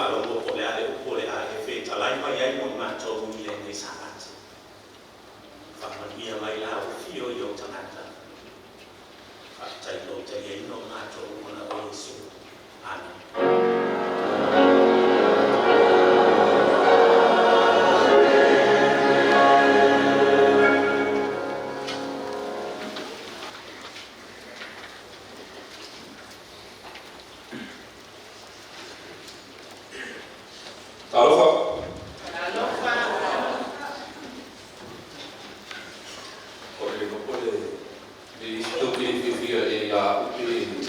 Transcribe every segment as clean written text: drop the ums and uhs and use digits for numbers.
faalogo po o le a le upu o le a e fetalai mai ai mo i matou i lenei Sapati. Faamanuia mai lau afio i ou tagata. Faafetai i lou taliaina o matou ona o Iesu. Amene. Talofa. O le lopo le le isi tau te fiafia e ia upe.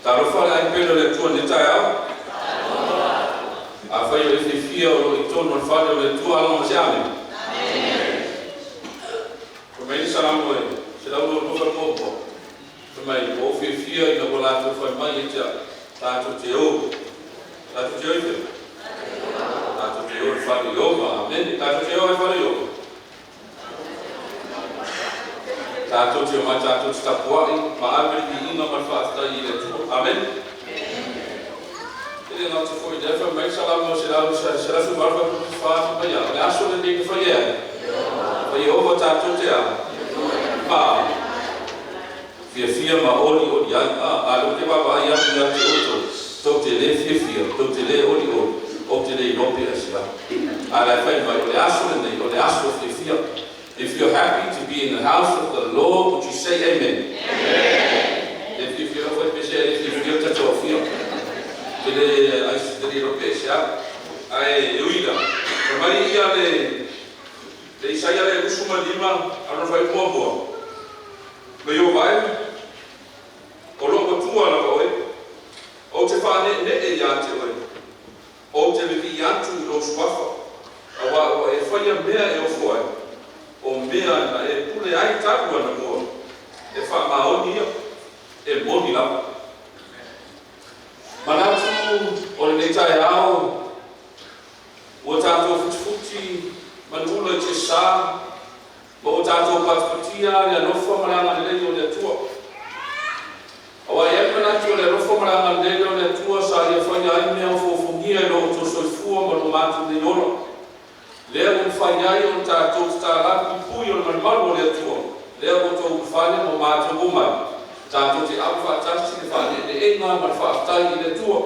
Talofa le ai pele o le Atua i lenei taeao. Afai o le fiafia o lo o i totonu o le fale o le Atua, alaga ma se amene. Fai mai le Salamo e 121. Fai mai, ua ou fiafia ina ua latou fai mai ia te au, tatou te o. Tatou te o i fea? Tatou te o i le fale o Ieova. Amene. Tatou te o i le fale o Ieova. Tatou te omai tatou te tapuai ma ave le viiga ma le faafetai i le Atua. Amene. E le gata foi i lea, fai mai le Salamo 118:4, fai mai a, o le aso lenei na faia ai. Fai Ieova tatou te a. Ma fiafia ma olioli ai. A lea ou te vaavaai atu ia te outou, tou te le fiafia, tou te le olioli, ou te le iloa pe aisea. A la e fai mai, o le aso lenei, o le aso fiafia. If you're happy to be in the house of the Lord, would you say amen? Amen. Le fiafia foi pe se le fiafia ta tofia. Te le ai te le iloa pe aisea. Ae uila, fai mai ia le Isaia le 25, alona fuaiupu muamua. Ma Ieova e, o lou Atua lava oe, ou te faaneenee ia te oe, ou te vivii atu i lou suafa, auā ua e faia mea e ofo ai, o mea na e pule ai talu anamua, e faamaoni ia, e moni lava. Manatu o lenei taeao, ua tatou futifuti manuula i tiasā, ma ua tatou patipatia le alofa ma le agalelei o le Atua. Auā e i ai le manatu o le alofa ma le agalelei o le Atua sa ia faia ai mea ofoofogia i lo outou soifua ma lo matou nei ola. Lea ua mafai ai ona tatou tatala puipui o le malumalu o le Atua, lea ua outou ulufale ma matou omai, tatou te ave faatasi le faaneeneega ma le faafetai i le Atua.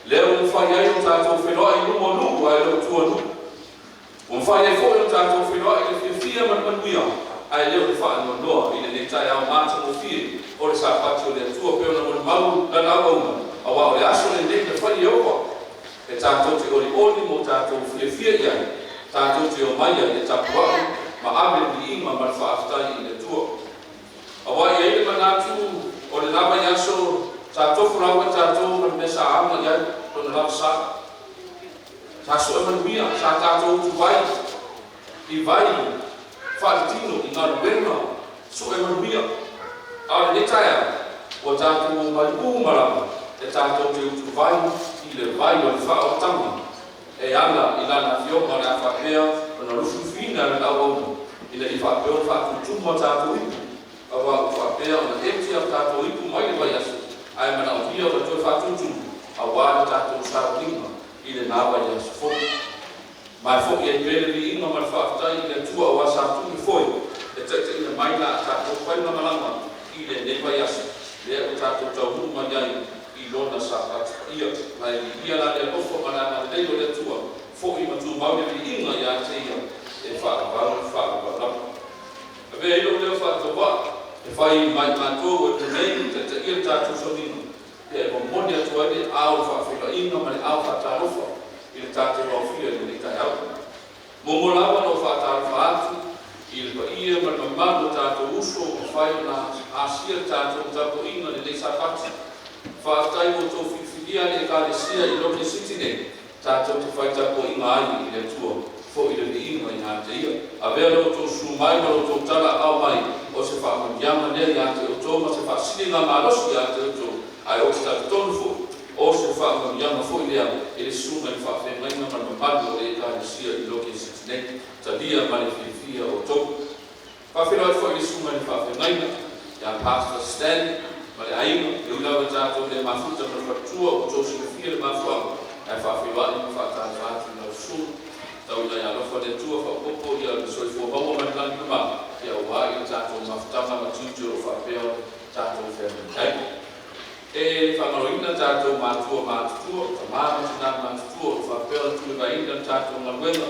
Lea ua mafai ai ona tatou feiloai i luma o nuu ae le o tua o nuu. Ua mafai ai foi ona tatou feiloai i le fiafia ma le manuia, ae le o le faanoanoa i lenei taeao matagofie o le Sapati o le Atua pei ona molimau lana auauna, auā o le aso lenei na fai e Ieova, e tatou te olioli mo tatou fiafia i ai, tatou te omai ai e tapuai ma ave le viiga ma le faafetai i le Atua. Auā e i ai le manatu o le la vaiaso sa tofu lava i tatou ma le mea sa aga i ai lona lava sa. Sa sue manuia, sa tatou utuvai i vai faaletino i galuega sue manuia. A o lenei taeao, ua tatou omai uma lava e tatou te utuvai i le vai o le faaolataga e ala i lana afioga o le a faapea ona lufilufiina e lana auauna ina ia faapea ona faatutuma tatou ipu, auā ua faapea ona eti a tatou ipu mai le vaiaso ae manaomia ona toe faatutumu auā le tatou sauniga i lena vaiaso fou. Ma e foi ai pea le viiga ma le faafetai i le Atua auā sa tuu le foe e taitaiina mai la tatou faigamalaga i lenei vaiaso lea ua tatou taunuu mai ai i lona Sapati paia. Ma e viia la le alofa ma le agalelei o le Atua, foi ma tumau le viiga ia te ia e faavavau faavavau lava. Avea ai lou leo faatauvaa e fai ma i matou e lenei taitaia le tatou sauniga, ia e momoli atu ai le aao o le faafeiloaiga ma le aao faatalofa i le tatou aofia i lenei taeao. Muamua lava ona ou faatalofa atu i le paia ma le mamalu o tatou uso ua mafai ona asia le tatou tapuaiga i lenei Sapati. Faafetai ua outou filifilia le Ekalesia i Lote City nei, tatou te fai tapuaiga ai i le Atua, foi le viiga ia te Ia. Avea lo outou susu mai ma lo outou talaaao mai o se faamanuiaga lea ia te outou ma se faasiliga malosi ia te outou, ae ou te talitonu foi, o se faamanuiaga foi lea i le susuga i le faafeagaiga ma le mamalu o le Ekalesia i Lote City nei. Talia ma le fiafia outou. Faafeiloai foi i le susuga i le faafeagaiga ia Pastor Stan ma le aiga, e ui lava i tatou le mafuta ma le faletua, ua outou silafia le mafuaaga. Ae faafeiloai ma faatalofa atu i lau susuga. Tau ina ia alofa le Atua faaopoopo ia le soifua maua ma le lagi mama, ia aua i le tatou mafutaga ma tiute o lo o faapea ona tatou feagai ai. E faamaloina tatou matua matutua, tama ma tina matutua o faapea ona tulivaeina le tatou galuega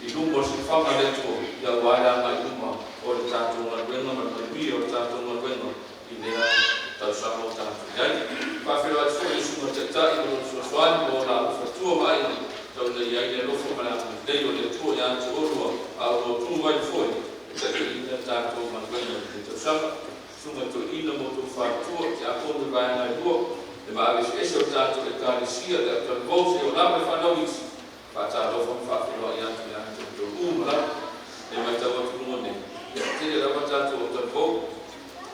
i luma o le silafaga a le Atua, ia aua le agai i luma o le tatou galuega ma le manuia o le tatou galuega i lea tausaga o tatou i ai. Faafeiloai atu foi i le susuga i le Taitai ma lona fesoasoani ma ona alofa ma aiga, tau ina i ai le alofa ma le agalelei o le Atua ia te oulua a o lua tu mai foi e taitaiina le tatou galuega i lenei tausaga. Susuga i toeaina ma outou faletua, tiakono i vaega e lua, le maavesese o le tatou Ekalesia, le autalavou seia oo lava i fanau iti, faatalofa ma faafeiloai atu ia te outou uma lava. E matau atu i luga nei, ia tele lava tatou autalavou,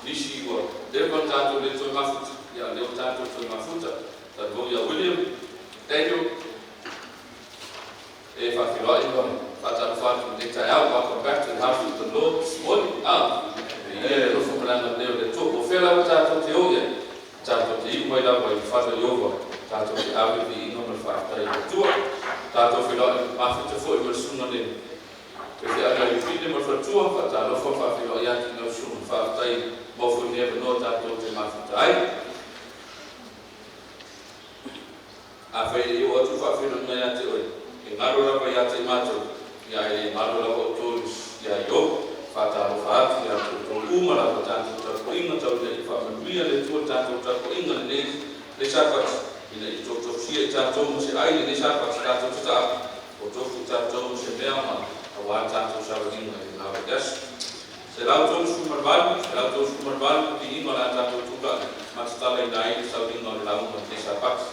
nisi ua leva tatou le toe mafuta, ia lea ua tatou toe mafuta. Talavou ia William, Daniel, e faafeiloai ma faatalofa atu i lenei taeao. Welcome back to the house of the Lord this morning. Ia le alofa ma le agalelei o le Atua. Po o fea lava tatou te o i ai, tatou te iu mai lava i le fale o Ieova, tatou te ave le viiga ma le faafetai i le Atua. Tatou feiloai mafuta foi ma le susuga le faifeau ia Iupine ma le faletua, faatalofa ma faafeiloai atu i lau susuga, faafetai mo foi lenei avanoa tatou te mafuta ai. Afai e le oo atu faafeiloaiga ia te oe, e galo lava ia te matou, ia ae le galo lava outou ia Ieova. Faatalofa atu ia te outou uma lava. Tatou tapuaiga, tau ina ia faamanuia le Atua tatou tapuaiga lenei le Sapati, ina ia totosia i tatou ma se ai lenei Sapati tatou tataapu o tofu tatou ma se mea ma aua tatou savaliga i le la aso. 138, 138, viiga o le a tatou tulai matatalaina ai le sauliga o le lauga lenei Sapati.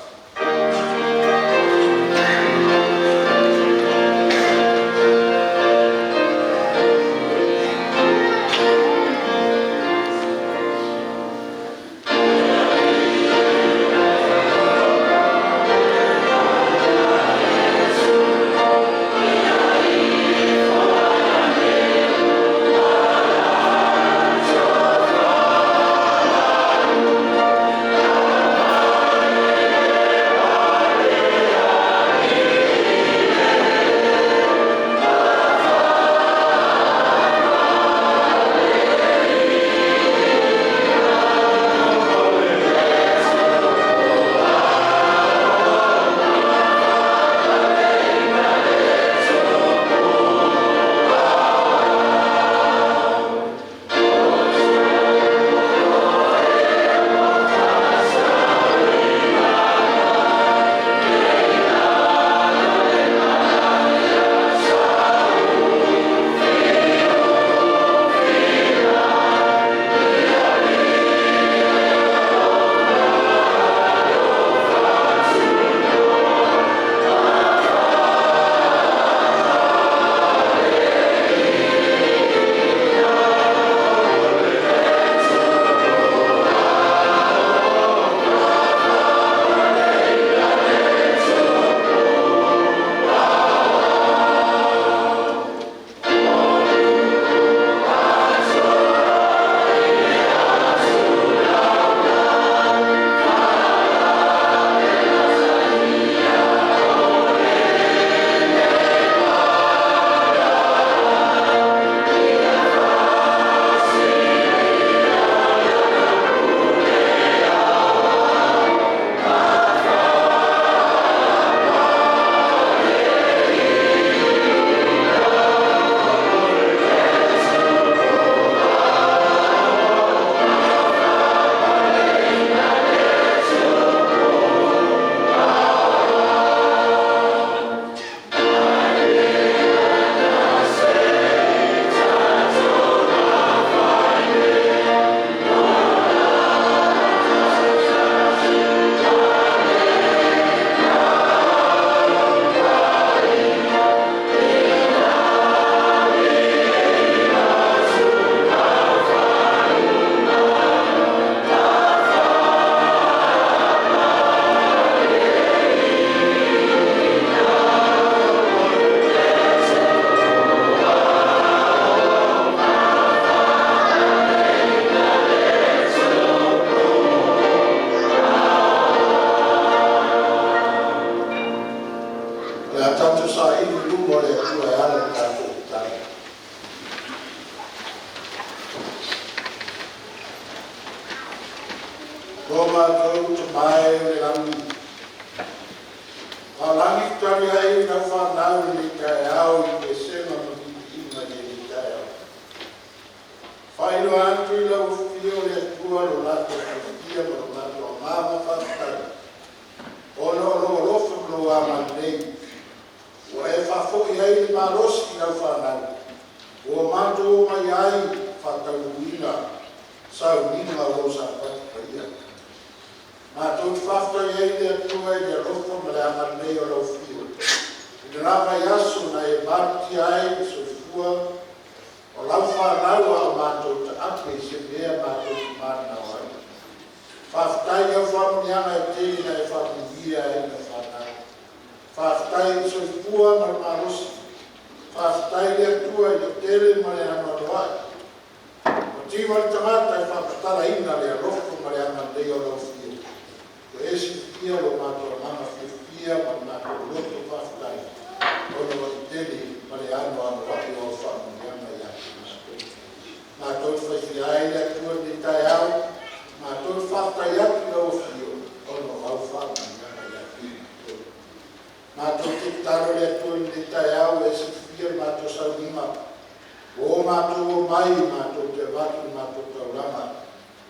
Saili i luma o le Atua e ala i le tatou tatalo. Lo matou Tama e i le lagi, Faalagitu tali ai lau fanau i lenei taeao i pesega ma viiviiga i lenei taeao. Faailoa atu i lau afio le Atua lo latou fiafia ma lo latou agaga faafetai ona o lou alofa ma lou agalelei ua e faafoi ai le malosi i lau fanau ua matou omai ai e faataunuuina sauniga o lou Sapati paia. Matou te faafetai ai i le Atua i le alofa ma le agalelei o lau Afio i le la vaiaso na e malutia ai le soifua o lau fanau a o matou taape i se mea matou te mananao ai. Faafetai i au faamanuiaga e tele na e faamanuia ai i lau fanau. Faafetai i le soifua ma le malosi, faafetai i le Atua i le tele ma le anoanoai. Ua tiva le tagata e faamatalaina le alofa ma le agalelei o lau Afio. Ua e silafia lo matou agaga fiafia ma le matou loto faafetai ona ua tele ma le anoanoai o au faamanuiaga ia te matou. Matou te faifia ai le Atua i lenei taeao, matou te faafetai atu i lau Afio ona o au faamanuiaga ia te matou. Matou te tatalo i le Atua i lenei taeao ua e silafia le matou sauniga ua o matou omai matou te avatu le matou taulaga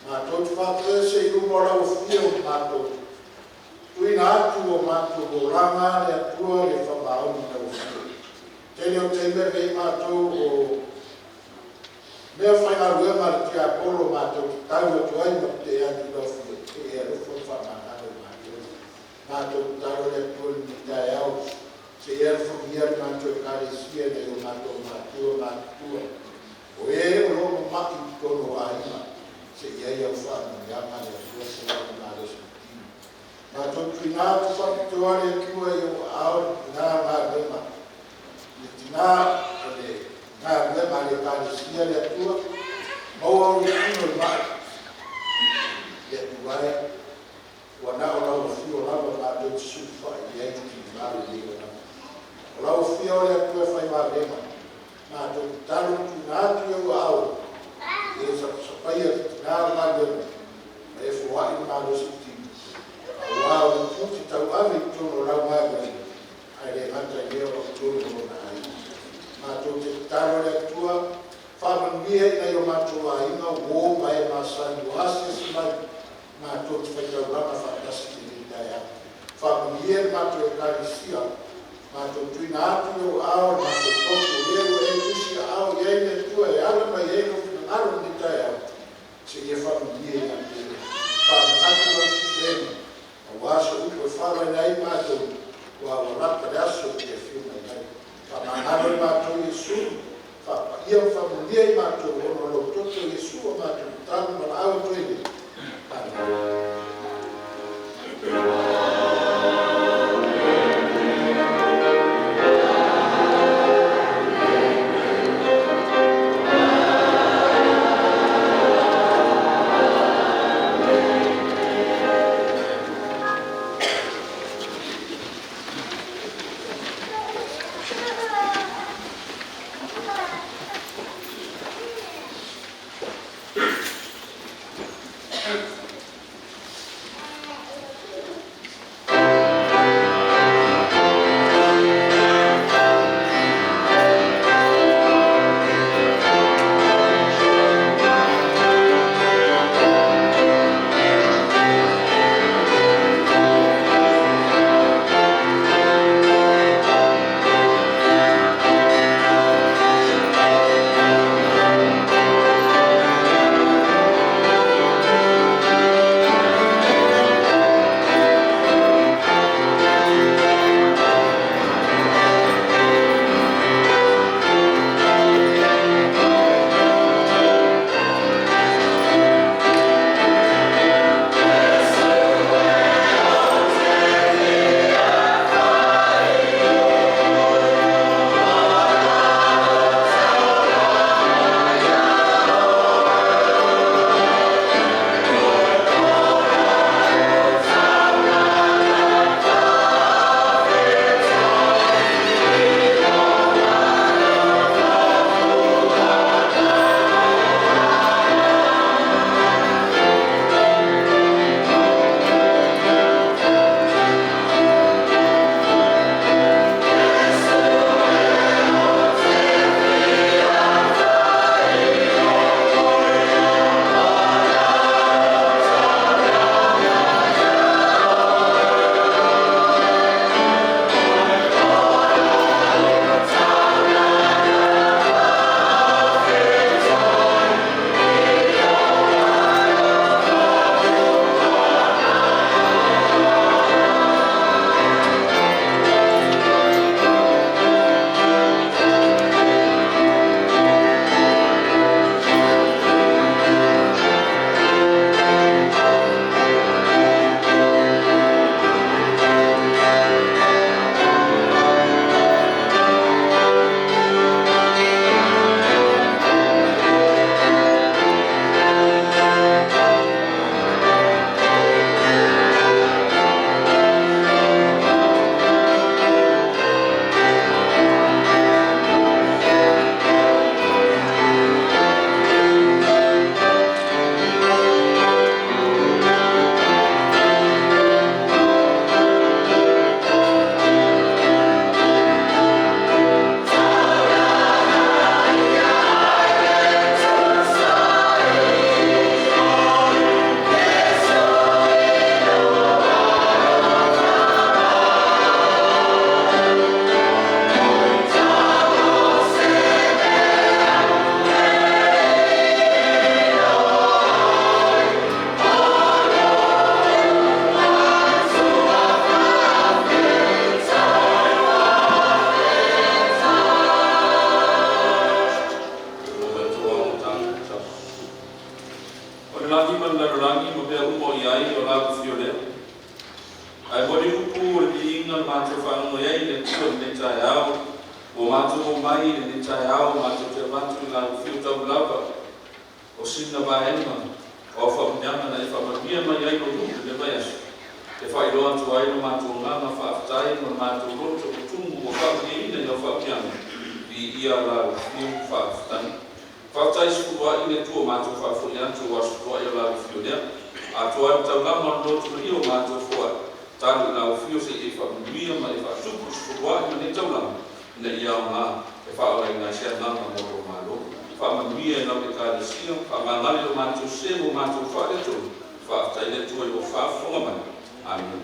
matou te faatoese i luma o lau Afio matou tuuina atu o matou olaga le Atua le faamaoni i lau Afio. Tele o taimi e avea ai matou o meafaigaluega a le tiapolo matou te tau atu ai ma tetee atu i lau Afio se i e alofa ma faamagalo i matou. Matou tatalo i le Atua i lenei taeao se i e alofagia le matou Ekalesia i nai o matou matua matutua o e o lo o mamai i totonu o aiga se i i ai au faamanuiaga le Atua se i malosi tino. Matou tuuina atu faapitoa le Atua i ou aao le tina galuega le tina o le galuega a le Ekalesia le Atua maua ona tino i mai le Atua e ua na o lau afio lava matou te sulufai i ai i tiga lenei olaga. O lau afio le Atua e faivavega matou tatalo ma tuuina atu i ou aao e sapasapaia le tina o galuega ma e foai le malosi tino aua o le tiute tauave i totonu o lau galuega ae le gata i lea o totonu o lona aiga. Matou te tatalo le Atua faamanuia i nai o matou aiga, uo ma e masani ua asiasi mai matou te faitaulaga faatasi i lenei taeao. Faamanuia le matou Ekalesia, matou tuuina atu i ou aao le matou potu o le ua e tusiaao i ai le Atua e ala mai ai lou finagalo i lenei taeao seia faamanuia ia te oe. Faamanatu lau suesuega aua se upu e faavae ai matou ua lata le aso e te afio mai ai. Faamagalo i matou Iesu, faapaia ma faamanuia i matou ona o lou toto Iesu ua matou tatalo ma valaau atu ai nei. Amene. Matou omai i lenei taeao matou te avatu i lau afio taulava o sina vaega o au faamanuiaga na e faamanuia mai ai lou nuu i le vaiaso, e faailoa atu ai lo matou agaga faafetai ma le matou loto ua tumu ua faamalieina i au faamanuiaga. Viia lau afio, faafetai. Faafetai sefuluai le Atua, matou faafoi atu aua sefuluai o lau afio lea atoa ai ma taulaga o le loto paia o matou foai talu i lau afio seia e faamanuia ma e faatupu sefuluai ma nei taulaga ina ia aoga e faaolaina ai se agaga mo lou Malo. Faamanuia i lau Ekalesia, faamagalo i o matou sē ma o matou faaletonu. Faafetai le Atua i lou faafofoga mai. Amene.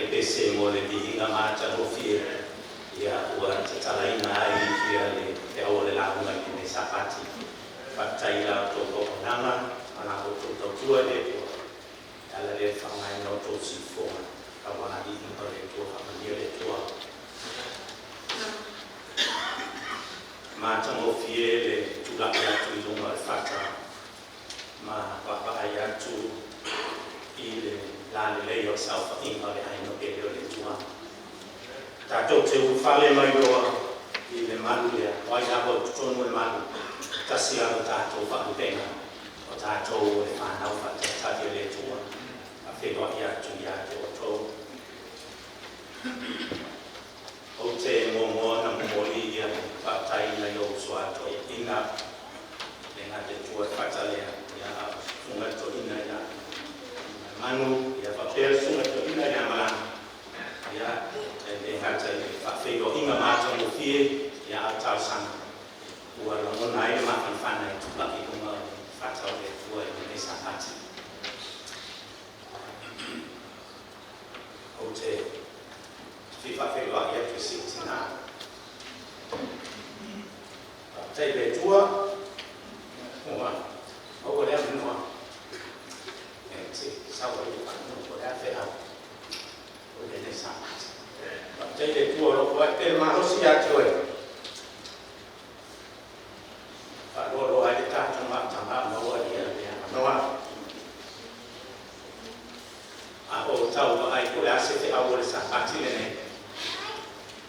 le pese mo le viiga matagofie ia ua tatalaina ai ia le feau o le lauga i lenei Sapati. Faafetai i la outou auaunaga ma la outou tautua i le Atua e ala lea i le faaaogaina o outou siufofoga aua viiga o le Atua. Faamanuia le Atua. Matagofie le tulai atu i luga o le fata ma vaavaai atu i le lalelei o le saofaiga o le aiga pele o le Atua. Tatou te ulufale mai loa i le malu lea, o ai lava o i totonu o le malu, tasi lava lo tatou faalupega, o tatou o le fanau faatalitali a le Atua. Faafeiloai atu ia te outou. Ou te muamua ona momoli ia le faafetai i nai ou uso a toeaiina, le gata i tua i le fata lea, ia a o le susuga i le toeaina ia Manu, ia faapea le susuga i le toeaina ia Malama, ia e le gata i le faafeiloaiga matagofie, ia a o talosaga ua lagona ai le mafanafana e tulai i luga o le fata o le Atua i lenei Sapati. Ou te fia faafeiloai atu i si ou tina. Faafetai i le Atua ua maua le avanoa e te sau ai le faanono po o le a feau o lenei Sapati. Faafetai i le Atua o lo o foai pea le malosi ia te oe. Faaloaloa ai le tatou mafutaga a maua ia le avanoa. A o tau vaai po o le a se feau o le Sapati lenei,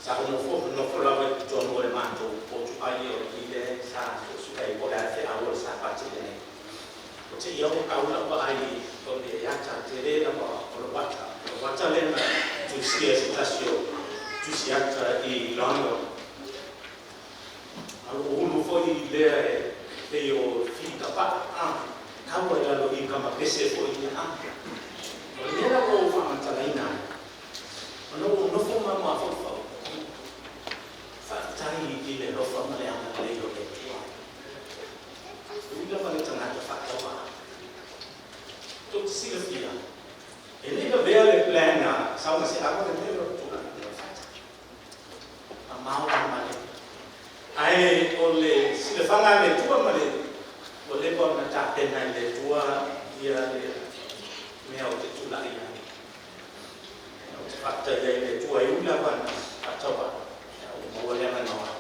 sa ou nofo nofo lava i totonu o le matou potu ai o i le sa suesue ai po o le a le feau o le Sapati lenei. O te ia ua tau lau vaai o le ata tele lava o lou ata. O lou ata lea na tusia e se tasi o tusi ata i London. A o lou ulu foi lea e pei o fitapaa, a, taua i lalo i ka ma pese foi ia, a. O le mea la ua ou faamatalaina ai, ona ua ou nofo ma mafaufau, faafetai i le alofa ma le agalelei o le Atua. E ui lava le tagata faatauvaa. Tou te silafia, e le i lavea le plan a Sau ma Seaga le mea lea o le tulai i luga o le fata. Mamao lava ma le. Ae o le silafaga a le Atua ma le ua leva ona tapena e le Atua ia le mea ou te tulai ai. Ou te faafetai ai i le Atua e ui lava ina faatauvaa, ae ua maua le avanoa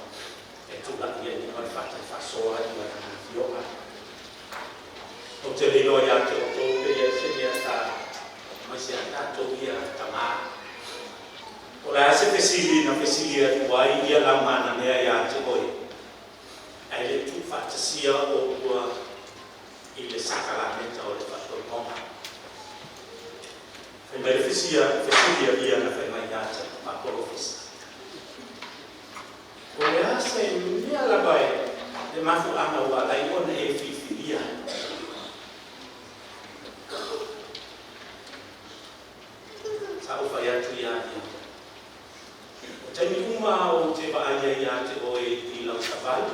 e tulai ai i luga o le fata e faasoa i lana afioga. Ou te le iloa ia te outou pe i ai se mea sa aemaise a tatou ia tama. O le a se fesili na fesili atu ai ia laumananea ia te oe, ae le i tuufaatasia oulua i le sakalameta o le faatautoga? Fai mai le fesia, fesili a ia na fai mai ia te Apolofisa. O le a se mea lava e le mafuaaga ua ala ai ona e filifilia ai? Sa ou fai atu ia ia, o taimi uma ou te vaai ai ia te oe i lau savali,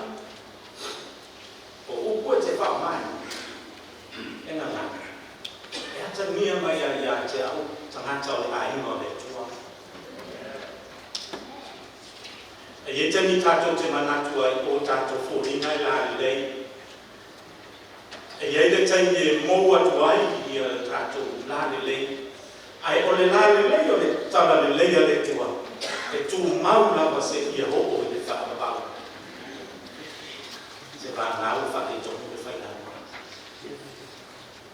o upu e te faaaogaina, e gagana, e atagia mai ai ia te au tagata o le aiga o le Atua. E i ai taimi tatou te manatu ai o tatou foliga e lalelei. E i ai le taimi e mou atu ai ia le tatou lalelei, ae o le lalelei o le talalelei a le Atua e tumau lava seia oo i le faavavau. Se vagau e faaletonu le faigaluega,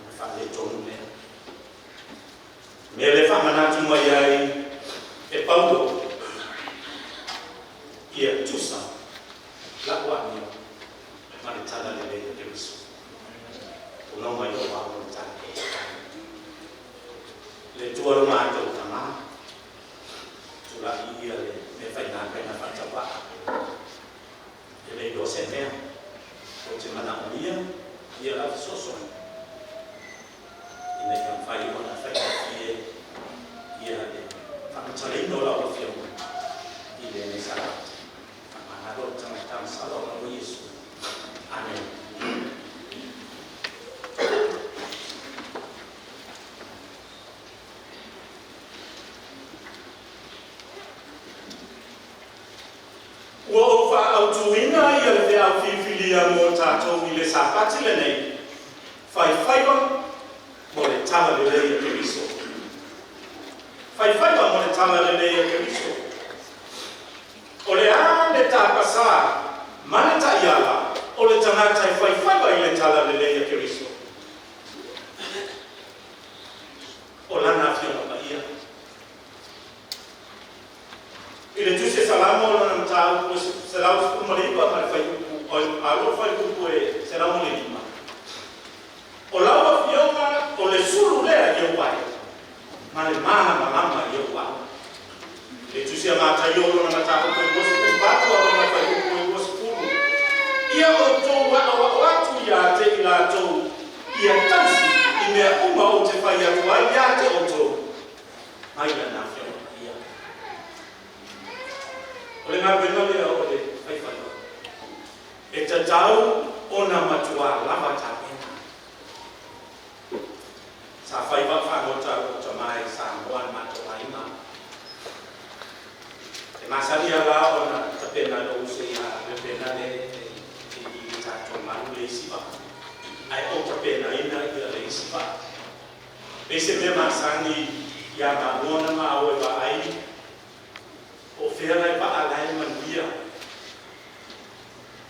ona faaletonu lea. Mea lea faamanatu mai ai e Paulo, ia tusa lau amio ma le talalelei o Keriso. Tulou mai lou ao o le tatou tatalo. Le Atua lo matou Tama, tulai ia le meafaigaluega faatauvaa. E le iloa se mea ou te manaomia ia lau fesoasoani ina ia mafai ona faigofie ia le faamatalaina o lau Afioga i lenei Sapati. Faamagalo le tagata masalo ona o Iesu. Amene. feau filifilia mo tatou i le Sapati lenei, faifaiva mo le talalelei a Keriso. Faifaiva mo le talalelei a Keriso. O le a le tapasā ma le taiala o le tagata e faifaiva i le talalelei a Keriso? O lana Afioga Paia. I le Tusi a Salamo o lona mataupu e 119 ma le fuaiupu a fuaiupu e 105. O lau afioga o le sulu lea i ou ai, ma le malamalama i ou ao. Le Tusi a Mataio o lona mataupu e 24 a lona fuaiupu e 20. Ia outou aoao atu ia te i latou ia tausi i mea uma ou te fai atu ai ia te outou. Mai lana Afioga Paia. O le galuega lea o le faifaiva. E tatau ona matua lava tapena. Sa fai vaafagota a lou tama i Samoa le matou aiga. E masani lava ona tapena lou uso ia Lepena le i tatou malu le isi vaa. Ae ou tapenaina ia le isi vaa. E se mea masani ia maua na maua e vaai o fea lai vaa lai manuia.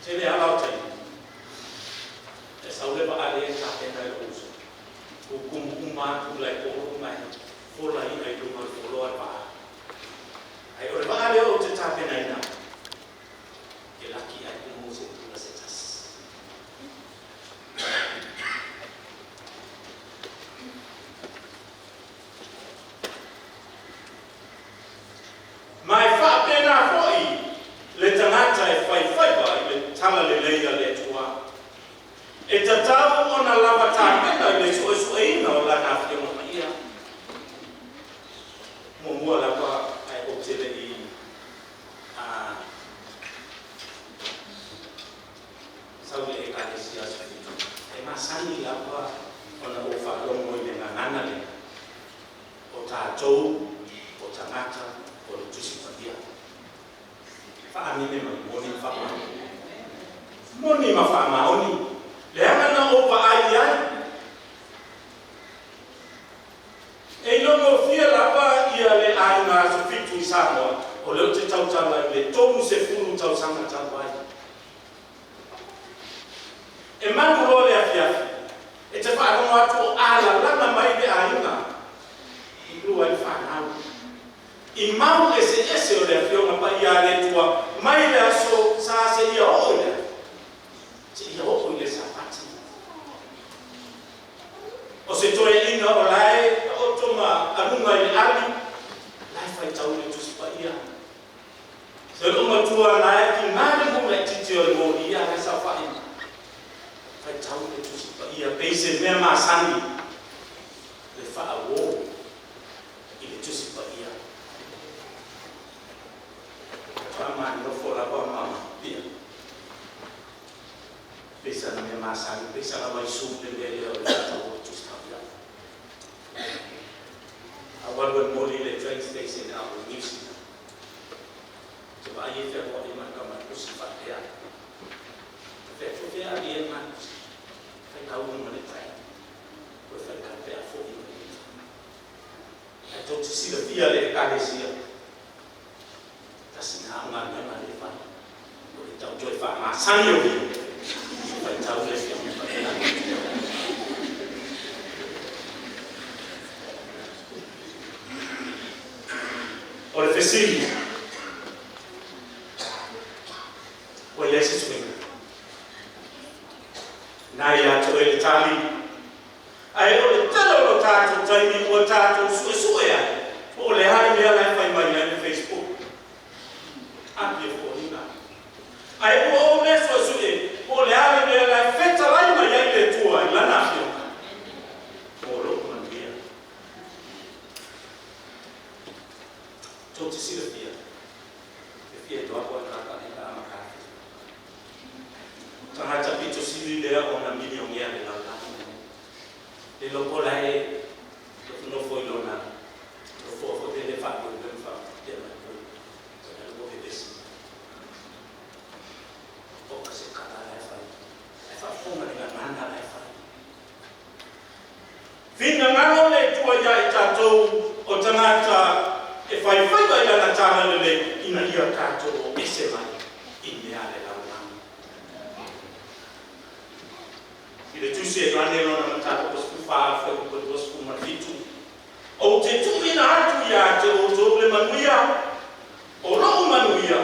Tele ala o taimi. E sau le vaa le tapena e lou uso. Kukumu uma atu lai polo mai. Fola i ai luma le foloa le vaa. Ae o le vaa lea ou te tapenaina. E laki ai kumu se tula se tasi. Ma e faapena foi le tagata e faifaiva i le talalelei a le Atua. E tatau ona lava tapena i le suesueina o lana Afioga Paia. Muamua lava ae ou te le i sau i le Ekalesia Aso Fitu. E masani lava ona ou faalogo i le gagana lea. O tatou, o tagata, o le Tusi Paia. Faamine mai moni ma faamaoni. Moni ma faamaoni. Leaga na ou vaai ai. E ilogofie lava ia le aiga Aso Fitu i Samoa, o lea ou te tautala i le 30 tausaga talu ai. E malu loa le afiafi, e te faalogo atu o alalaga mai le aiga i lua i fanau. I mau eseese o le Afioga Paia a le Atua mai le aso sa seia oo i le seia oo i le Sapati. O se toeaina o lae taoto ma aluga i le ali, lae faitau le Tusi Paia. Se lou matua lae ki ngā le mula i titi o le moli ia lae saofai. Faitau le Tusi Paia, pei se mea masani le faauo i le Tusi Paia. Faatoa nofo lava ma pia. Pei sana mea masani, pei sana vaisu le mea lea o le faitau o le Tusi Paia. A walu e moli le train station a o New Zealand. Te vaai e fealuai mai ka mai usi faatea. Te whea whea ali e mai usi. Whai kau ma le train. Koe whai ka pea fo i mai. Ai tau te silafia le Ekalesia. Tasi ngā ngā ngā ngā le whai. O le tau toi wha ngā sani o ia. Whai tau le whia paia. O le fesili. Ua i ai se suiga. Na ia te oe le tali. Ae o le tele o lo tatou taimi ua tatou suesue ai. Po o le a le mea la e fai mai ai le Facebook. A pia foliga. Ae ua ou le suesue po o le a le mea la e fetalai mai ai le Atua i lana afioga. Mo lou manuia. Tou te silafia. E fia iloa po e kaka e ka amakafi. Tagata pito sili lea ona milionea le lalolagi lenei. Le loko la e nofo i lona nofo fo te le wha le wha te mai ko. Ko na lo vevesi. O ka se Finagalo le Atua ia i tatou o tagata e faifaiva i lana talalelei ina ia tatou o ese mai i mea a le lalolagi. I le tusi a Ioane lona mataupu 14 fuaiupu 27, Ou te tuuina atu ia te outou le manuia, o lou manuia,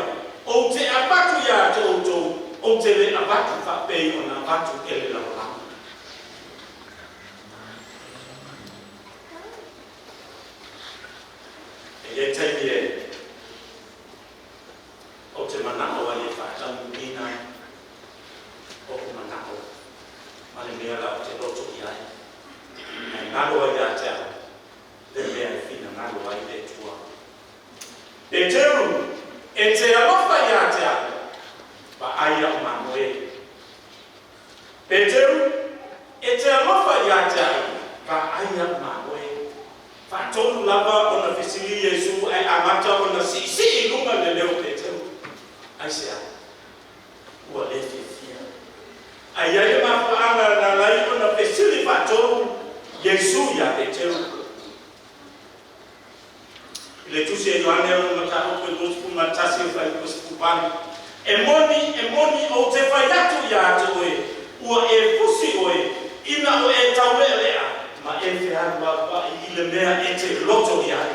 ou te avatu ia te outou, ou te le avatu faapei ona avatu e le lalolagi. E i ai taimi e ou te manao ai e faataunuuina ou manao ma le mea la ou te loto i ai, ae galo ai ia te au le mea e finagalo ai le Atua. Peteru, e te alofa ia te au, vaai au mamoe. Peteru, e te alofa ia te au, vaai au mamoe. Faatolu lava ona fesili Iesu ae amata ona siisii i luga le leo o Peteru. Aisea? Ua le fiafia. Ae i ai le mafuaaga na ala ai ona fesili faatolu Iesu ia Peteru. I le tusi a Ioane lona mataupu e 21 fuaiupu 18, E moni, e moni, ou te fai atu ia te oe, ua e fusi oe, ina ua e taulealea, ma e fealualuai i le mea e te loto i ai.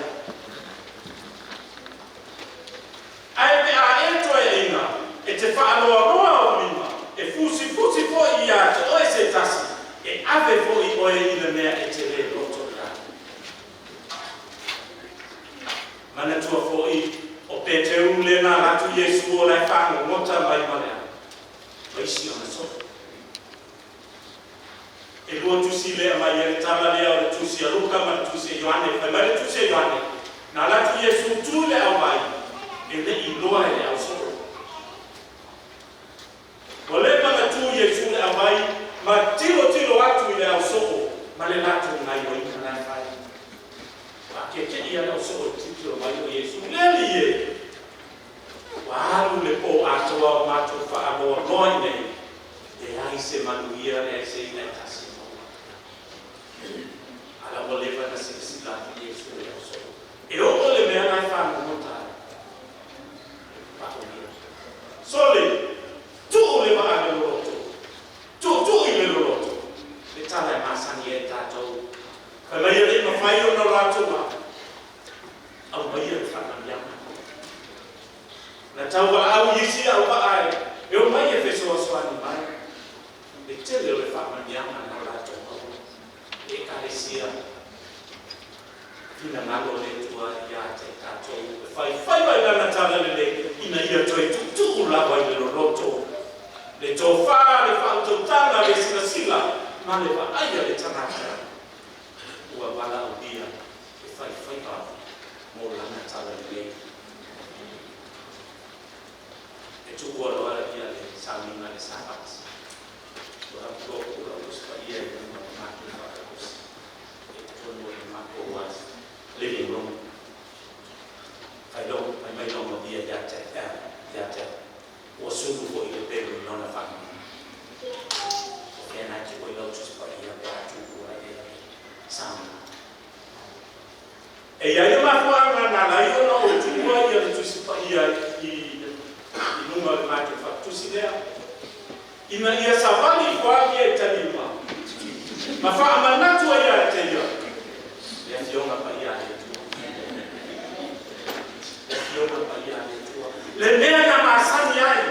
Ae pe a e toeaina, e te faaloaloa ou lima, e fusifusi foi ia te oe se tasi, e ave foi oe i le mea e te le loto i ai. Manatua foi, o Peteru lea na alu atu Iesu o la e fagogota mai ma le a? Ma isi ona so'o. E lua tusi lea e aumai ai le tala lea, o le tusi a Luka ma le tusi a Ioane. Fai mai le tusi a Ioane, na alu atu Iesu tu i le auvai, e le i iloa e le au so'o. Ua leva ona tu Iesu i le auvai ma tilotilo atu i le au so'o ma le latou gaioiga la e fai. Ua akiekie ia le au so'o i le tilotilo mai o Iesu, Le Alii e! Ua alu le po atoa o matou fa'aloaloa i inei, leai se manuia, leai se i'a e tasi e maua. A la ua leva ona silasila atu Iesu i le au so'o, e oo le mea la e fagogota ai. Paʻolia. Sole, tuu le vaa le loloto. Tuutui le loloto. Le tala e masani ai tatou. Fai mai e le i mafai ona latou a aumaia le faamanuiaga. Na tauvalaau isi auvaa e omai e fesoasoani mai. Le tele o le faamanuiaga na latou maua. E Ekalesia, finagalo o le Atua ia te tatou e faifaiva i lana talalelei ina ia toe tuutuu lava i le loloto le tofa, le faautautaga, le silasila ma le vaai a le tagata ua valaaulia e faifaiva mo lana talalelei. E tuua loa ia le sauniga le Sabati, ua apuloa po'u lau Tusi Paia i luga o matou faatausi e totonu o le matou living room. Fai mai logogia ia te ia te au, ua sulu foi le pelu i lona faguga. O fea na e tuu ai lau Tusi Paia pe a tuua e le sauniga? E i ai le mafuaaga na ala ai ona ou tuua ia le Tusi Paia i luga o le matou faletusi lea, ina ia savali ifo ai ia i talima ma faamanatu ai ia te ia le Afioga Paia a le Atua. Le Afioga Paia a le Atua, le mea na masani ai.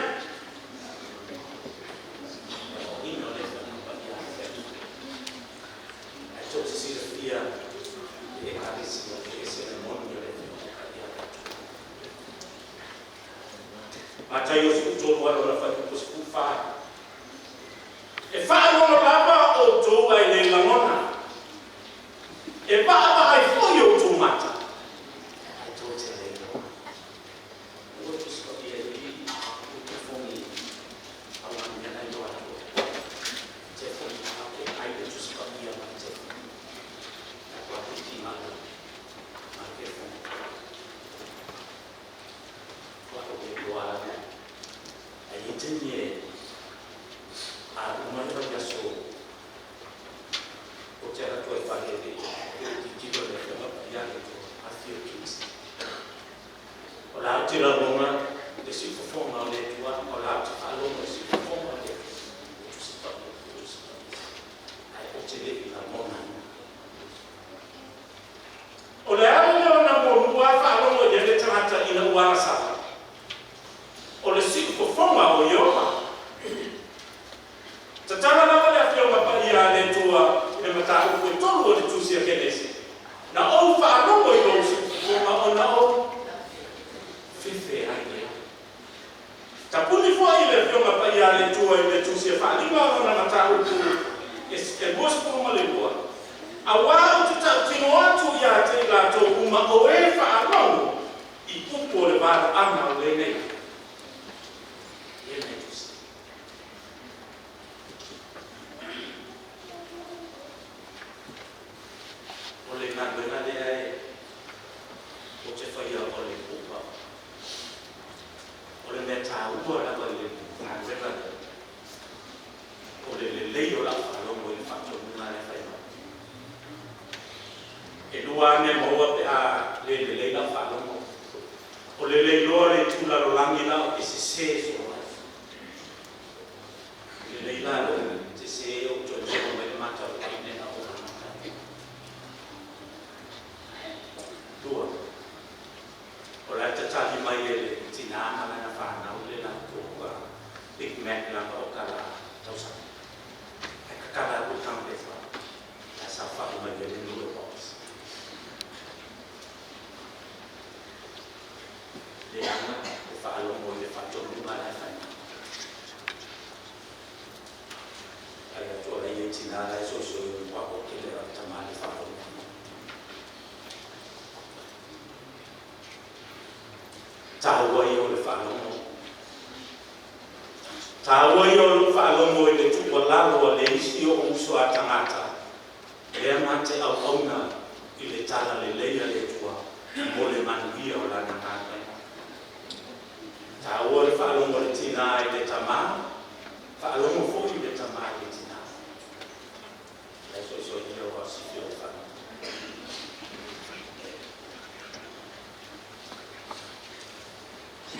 Ina o le Afioga Paia a le Atua. Ae tou te silafia e Ekalesia e ese le moni o le Afioga Paia a le Atua. Mataio 13 lona fuaiupu 14, E faalogo lava outou ae le lagona, e vaavaai foi outou mata, ae tou te le iloa. Ua Tusi Paia i i te fogi auani ana iloa atu te fogi e ai le Tusi Paia ma te fogi na tua piti ma ma te fogi ua o le iloa atu. Ai e te nie a uma le vai aso. Tusi a Kenesi, na ou faalogo i lou siufofoga ona ou fefe ai lea. Tapuni foʻi le Afioga Paia a le Atua i le Tusi a Faaliga o lona mataupu e 22, auā ou te tautino atu iā te i latou uma o e faalogo i upu o le valaauga o lenei lenei tusi. O le galuega lea e ou te faia o le upa. O le mea taua lava i le galuega lea, o le lelei o lau faalogo i le faatonuga lea e fai mai. E lua lava mea e maua pe a le lelei lau faalogo. O le le iloa o le itu lalolagi la ou te sese solo ai. E lelei la lou sese ou toe maua mai le mataupu na ou amata ai. Lua, o la e tatali mai e le tinā ma lana fanau le latou Big Mac lava o kala tausaga. Ae tatala atu le taga pepa, la e saofai mai ai le noodle box. Leaga le faalogo i le faatonuga la e fai mai. Ai atu o la e i ai tinā la e soisoi o matua oke le tama le faalogo. Taua ia o le faalogo. Taua ia o lou faalogo i le tuualalo a le isi o uso a tagata lea ma te auauna i le tala lelei a le Atua mo le manuia o lana galuega. Taua le faalogo a le tinā i le tamā, faalogo foi le tamā i le tinā. Lai soisoi ia o sifi o le faalogo.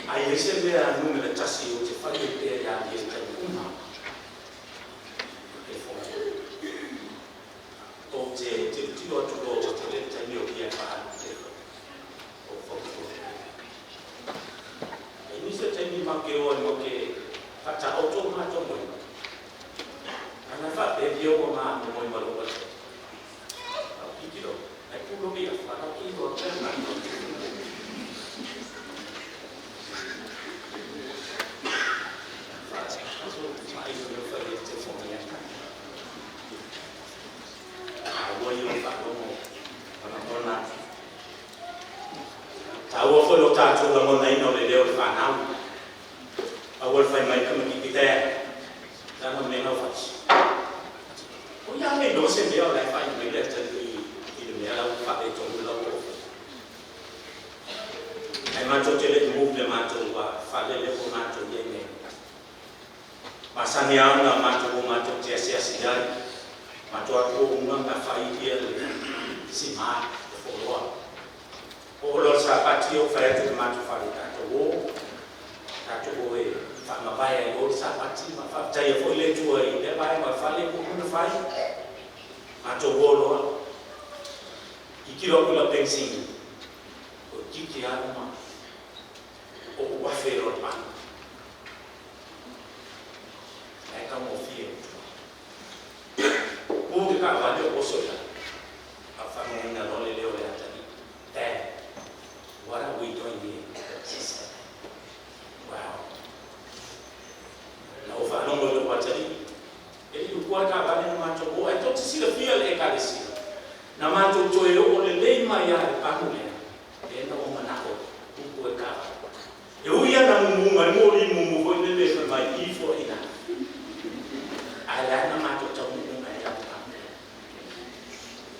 Ai e se mea numera tasi o te fai e pea ia ia taimi uma. E fō. Ou te tilotilo atu loa ua tele le taimi o ia e faaalu te o fautua. E nisi o taimi matou te o ai matou te faataoto matou moega. Ana faapea ia ua mamoe ma lou ata. Au tilotilo, ai pulo ia whana ki o te Mai o fai e te fonga ia. Taua ia o faalogo lagona. Taua foi lo tatou lagonaina o le leo o le fanau. Aua le fai mai tamaitiiti tea. Lana mea lau fati. O ia le iloa se mea o la e fai mai le atalii i le mea lau faaletonu lau oo. Ae matou te le i move le matou fale lea ua matou i ai nei. Masani lava ona matou o matou te asiasi ai. Matou atu o uma ma fai ia le sima le foloa. Oo loa le Sapati ou fai atu i le matou fale, tatou o, tatou o e faamavae ai o le Sapati ma faafetaia foi le Atua i lea vaega o le fale ua uma ona fai. Matou o loa. Tilotilo atu i lau penisini, toeitiiti lava uma ou afe loa le panu. Ae taugofie. Pu le taavale ou oso i lalo. Ae ou faalogoina loa le leo o le atalii. Dad, what are we doing here? She said. Wow. Na ou faalogo i lou atalii. E le i ukua le taavale na matou o, ae tou te silafia le Ekalesia. Na matou toe oo lelei mai lava i le panu lea, lea na ou manao upu e taavale. E ui lava na mumu mai moli mumu foi lele fai mai i foi ina. Ae la na matou taunuu mai ai le panu lea.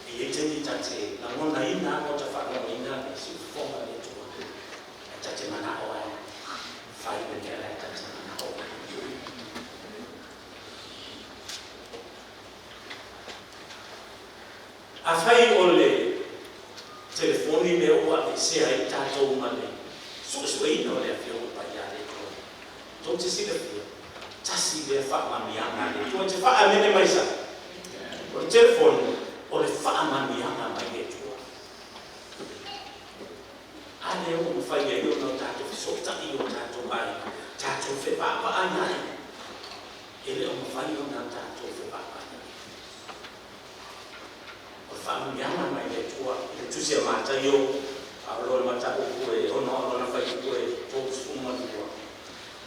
E i ai taimi ta te lagonaina ma ta faalogoina le siufofoga o le Atua. Ae ta te manao ai fai le mea la e ta te manao ai. Afai o le telefoni lea ua aveesea ai tatou ma le suesueina o le Afioga Paia a le Atua, tou te silafia, tasi lea faamanuiaga a le Atua. E te faa-amene mai sa? O le telefoni, o le faamanuiaga mai le Atua. A lea ua mafai ai ona o tatou fesootai i o tatou aiga, tatou fevaavaai ai, e le o mafai ona tatou fevaavaai ai. O le faamanuiaga Le Tusi a Mataio a o lo le mataupu e 6 a o lona fuaiupu e 32.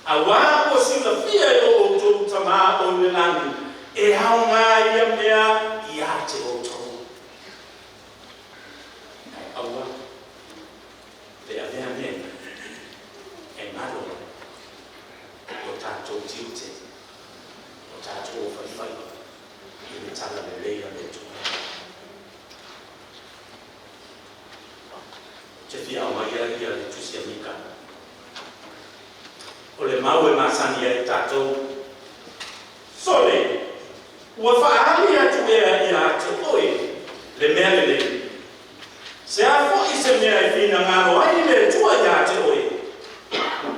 Auā ua silafia e o outou Tamā o i le lagi e aogā ia mea iā te outou. Ae aua le avea mea ia e galo ai o tatou tiute, o tatou o faifaiva i le talalelei a le Atua. Ou te fia aumaia ia le Tusi a Mika. O le mau e masani ai tatou. Sole, ua faaali atu ea iā te oe le mea lelei. Se a foi se mea e finagalo ai le Atua iā te oe,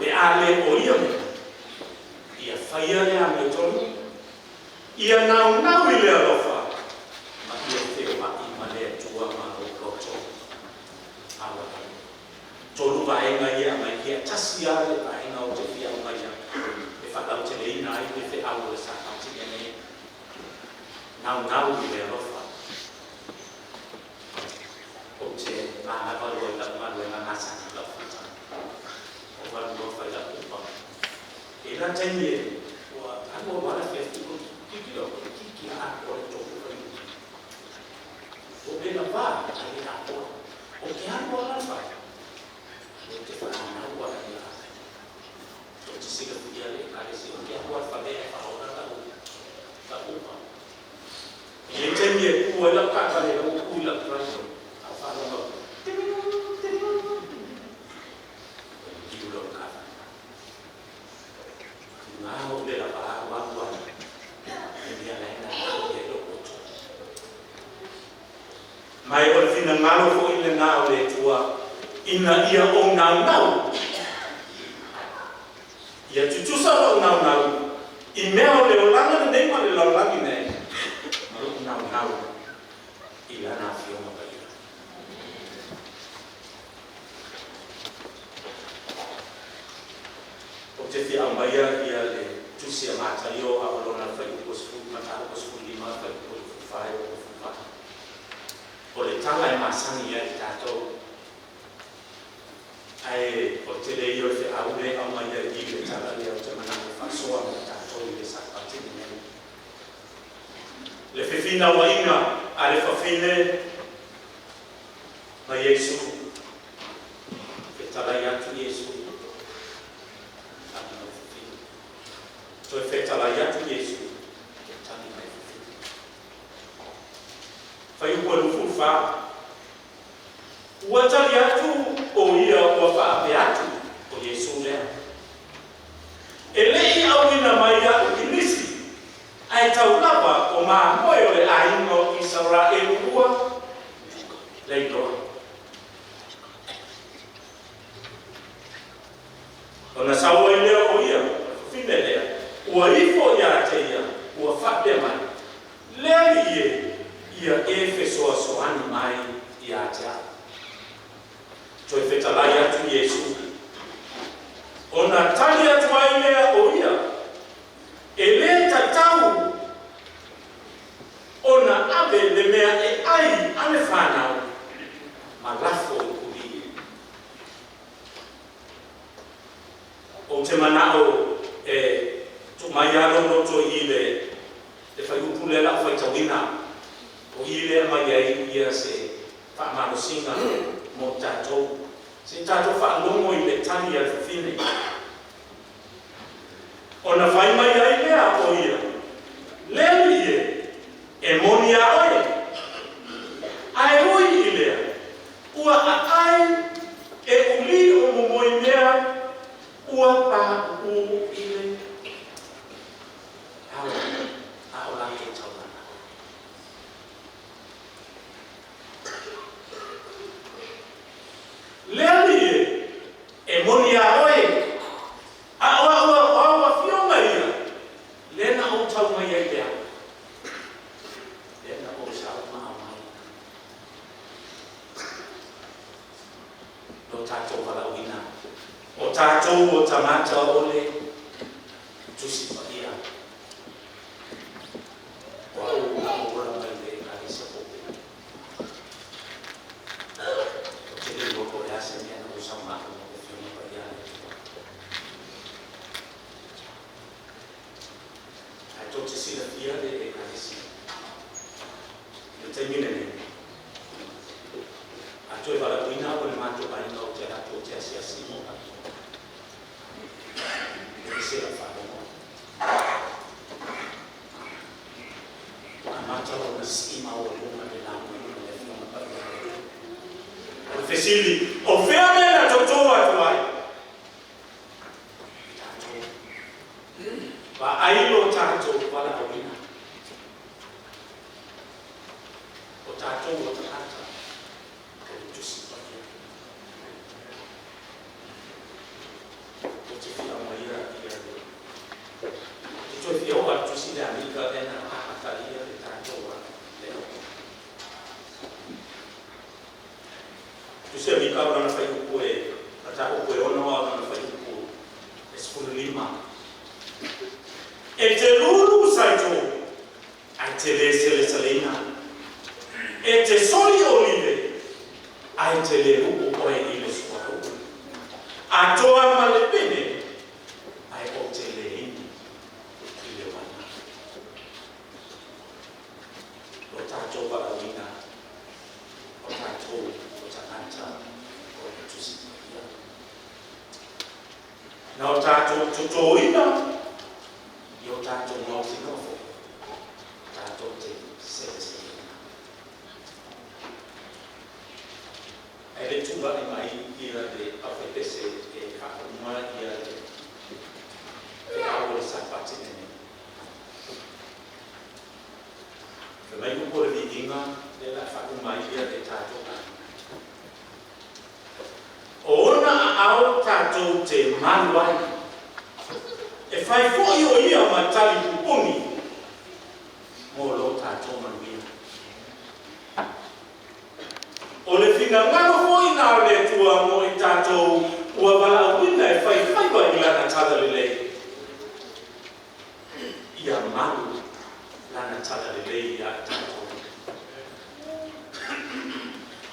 pe a le o ia mea, ia faia le amiotonu, ia naunau i le alofa, ma ia feoai ma le Atua ma lou loto maualalo. 3 vaega ia e aumai, ia tasi lava le vaega ou te fia aumaia e faalauteleina ai le feau o le Sapati lenei, naunau i le alofa. Ou te manava loa i lau galuega masani i lau full-time. Ou alu loa fai lau Uber. E i ai la taimi e ua alu alu lava le afiafi ou tilotilo atu toeitiiti lava atoa le 3 fuaiupu. Ua ou le lava ae le atoa. Ou te alu lava la i le fale ou te fanau lava ia tou te silafia le Ekalesia ou te alu lava i le fale ae faaola lau Uber. E i ai taimi e tu ai lau taavale la ua tu i lau driveway ae ou faalogo atu, ting ting. Ua liliu loa le taavale. Tiga ona ou le lava alu alu lava i le mea la e naunau i ai lou loto. Ma o le finagalo foi lena o le Atua ina ia ou naunau, ia tutusa lou naunau i mea o le olaga lenei ma le lalolagi nei, ma lou naunau i Lana Afioga Paia. Ou te fia aumaia ia le Tusi a Mataio a o lona fuaiupu 10, mataupu 15, fuaiupu 24 e oo i le 28. O le tala e masani ai tatou, ae o le tele ia o le feau lea e aumaia i i le tala lea ou te manao e faasoa ma tatou i le Sapati lenei. Le fefinauaiga a le fafine ma Iesu, fetalai atu Iesu, tali mai fafine. Toe fetalai atu Iesu, tali mai fafine. Fuaiupu e 24. Ua tali atu o ia ua faapea atu, o Iesu lea. E le i auina mai a'u i nisi, ae tau lava o mamoe o le aiga o Isaraelu ua leiloa. Ona sau ai lea o ia, o le fafine lea, ua ifo iā te ia, ua faapea mai, Le Alii e, ia e fesoasoani mai iā te a'u. Toe fetalai atu Iesu. Ona tali atu ai lea o ia, E lē tatau ona ave le mea e ai a le fanau ma lafo i kulī. Ou te manao e tuu mai lava lou loto i le le fuaiupu lea o le a ou faitauina, o i lea e aumai ai ia se faamalosiga mo tatou. Se i tatou faalogo i le tali a le fafine. Ona fai mai ai lea o ia, Le Alii e, e moni iā oe, ae ui i lea, ua aai e ulī o momoi mea ua paʻū i le ao a o latou taulaga. Le Alii e, e moni iā oe, a o a'u o au afioga ia, lea na ou tau mai ai i le ao, lea na ou sau ma aumai lo tatou valaauina, o tatou o tagata o le Tusi Paia. O a'u na ou ola mai le Ekalesia Pope. Amata lona sii maualuga le lauga a le Afioga Paia a le Atua. O le fesili, o fea mea na totō atu ai? Tatou. Vaai lo tatou valaauina. O tatou o tagata o le Tusi Paia. Ou te fia aumaia ia le te toe fia oo atu tusi lea a Mika lea na amatalia le tatou le Tusi a Mika o lana fuaiupu e mataupu e 6 a o lona fuaiupu e 15. E te lulu Saito, ae te le seleseleina. E te soli olive, ae te le uu oe i le suauu. Atoa ma le pene, ae ou te le inu i le uaina. Lo tatou valaauina, o tatou o tagata o le Tusi Paia. Na o tatou totōina i o tatou mautinoa foi, tatou te seleseleina. Ae le tulai mai ia le aufaipese e faauma ia le feau o le Sapati lenei. Fai mai upu o le viiga lea o le a faauma ai ia le tatou aiga. O ona aao tatou te malu ai, e fai foi o ia ma talipupuni mo lo tatou manuia. O le finagalo foi na o le Atua mo i tatou ua valaauina e faifaiva i lana talalelei, ia malu lana talalelei ia i tatou.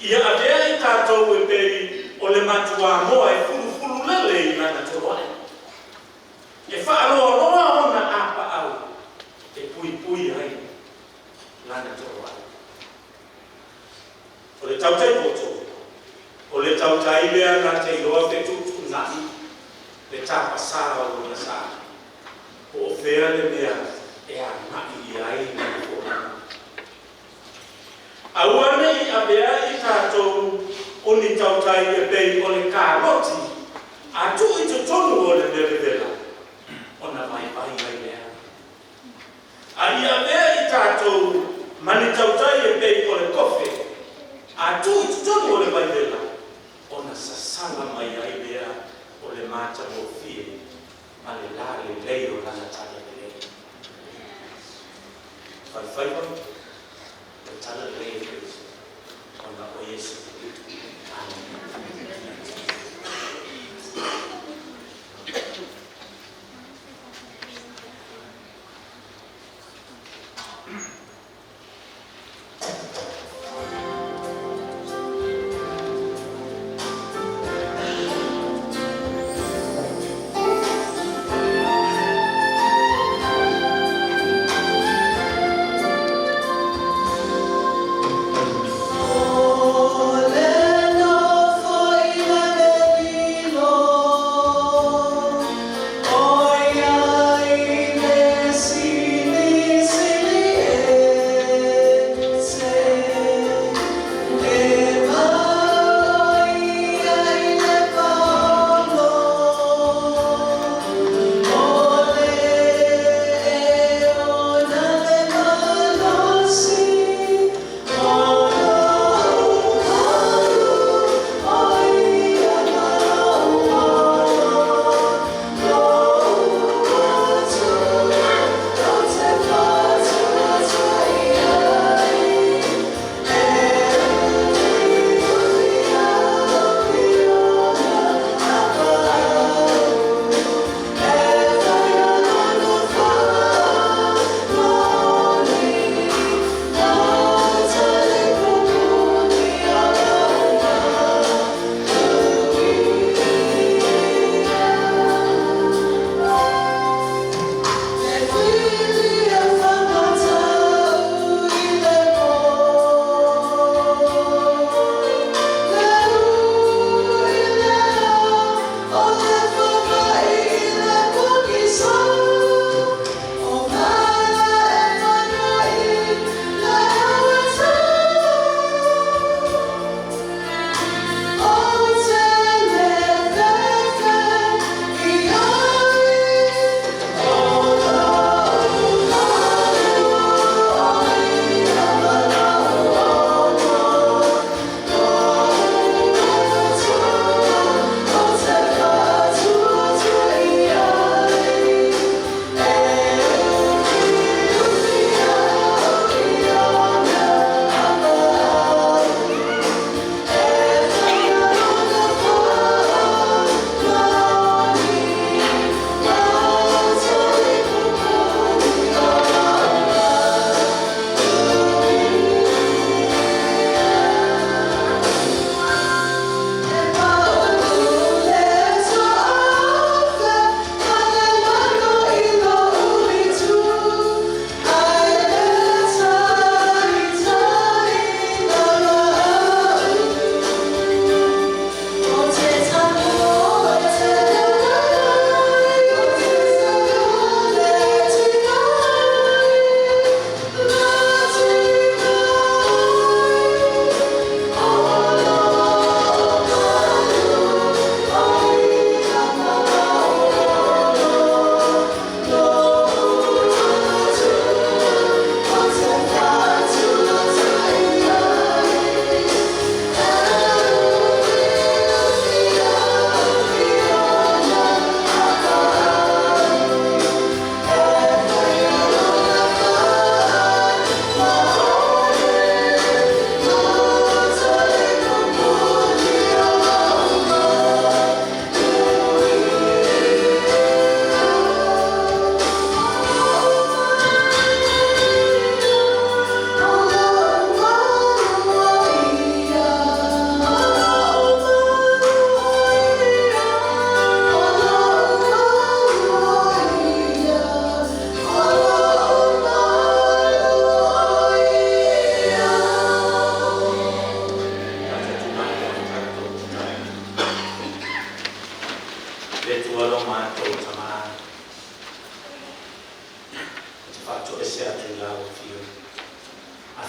Ia avea i tatou e pei o le matuamoa e fulufululele i lana toloai. E faaloaloa ona apaau e puipui ai lana toloai. O le tautai poto, o le tautai lea na te iloa fetuutuunai le tapasā o lona sa. Po o fea le mea e agai i ai lana folauga. Aua ne i avea i tatou o ni tautai e pei o le kaloti, a tuu i totonu o le mea vevela, ona vaivai ai lea. A ia avea i tatou ma ni tautai e pei o le kofe, a tuu i totonu o le vaivela, ona sasala mai ai lea o le matagofie ma le lalelei o lana talalelei. Faifaiva le talalelei e Keriso ona o Iesu. Amene. O le nofo i le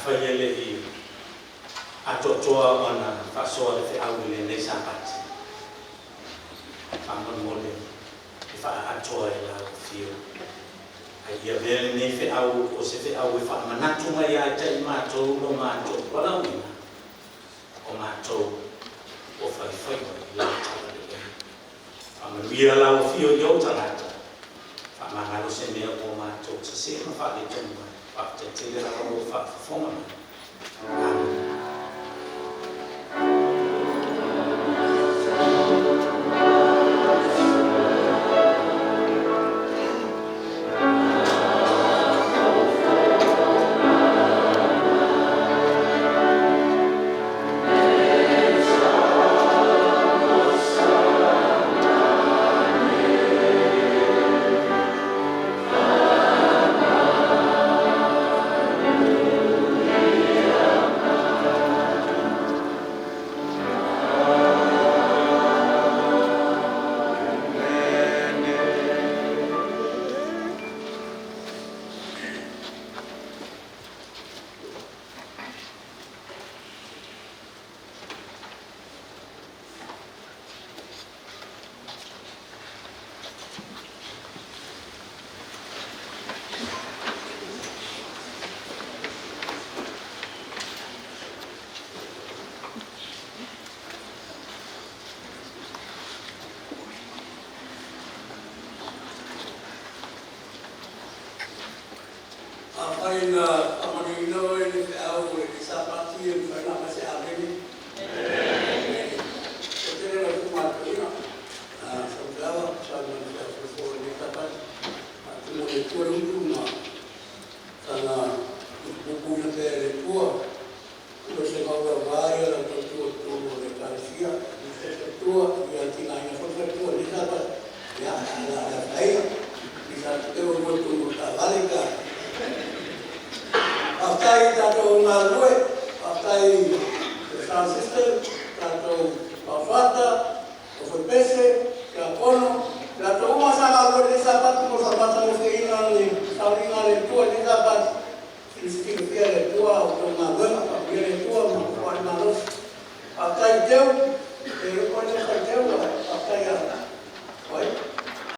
Afai e le'i atoatoa ona faasoa le feau i lenei Sapati, faamolemole e faaatoa e lau Afio. Ae ia avea lenei feau o se feau e faamanatu mai ia te i matou lo matou valaauina, o matou o faifaiva i lau talalelei. Faamanuia lau Afio i ou tagata, faamagalo se mea ua matou sese ma faaletonu ai. Faafetai tele lava mo faafofoga mai. Amene. Afai na faamanuiaina oe i le feau o lenei Sapati, e mafai ona aumai se amene. E tele lau faamatauina Samatalaga sa ma le feau foi o lenei Sapati. Atonu o le Atua le utu ma sana utupupuina pea e le Atua. O se maua aua ia lau tautua i totonu o le Ekalesia, i se faletua, ia tigaina foi le faletua i lenei Sapati. Ia, o le a le afaina, i sa teteu ai moe i totonu o le taavale pe a. Faafetai i tatou galulue, faafetai i le sound system, tatou paofata, aufaipese, tiakono, i latou uma sa galulue i lenei Sapati mo le faamatagofieina o le sauniga a le Atua i lenei Sapati. Silisili silafia e le Atua a outou galuega. Faamanuia le Atua ma foai le malosi. Faafetai i Teu,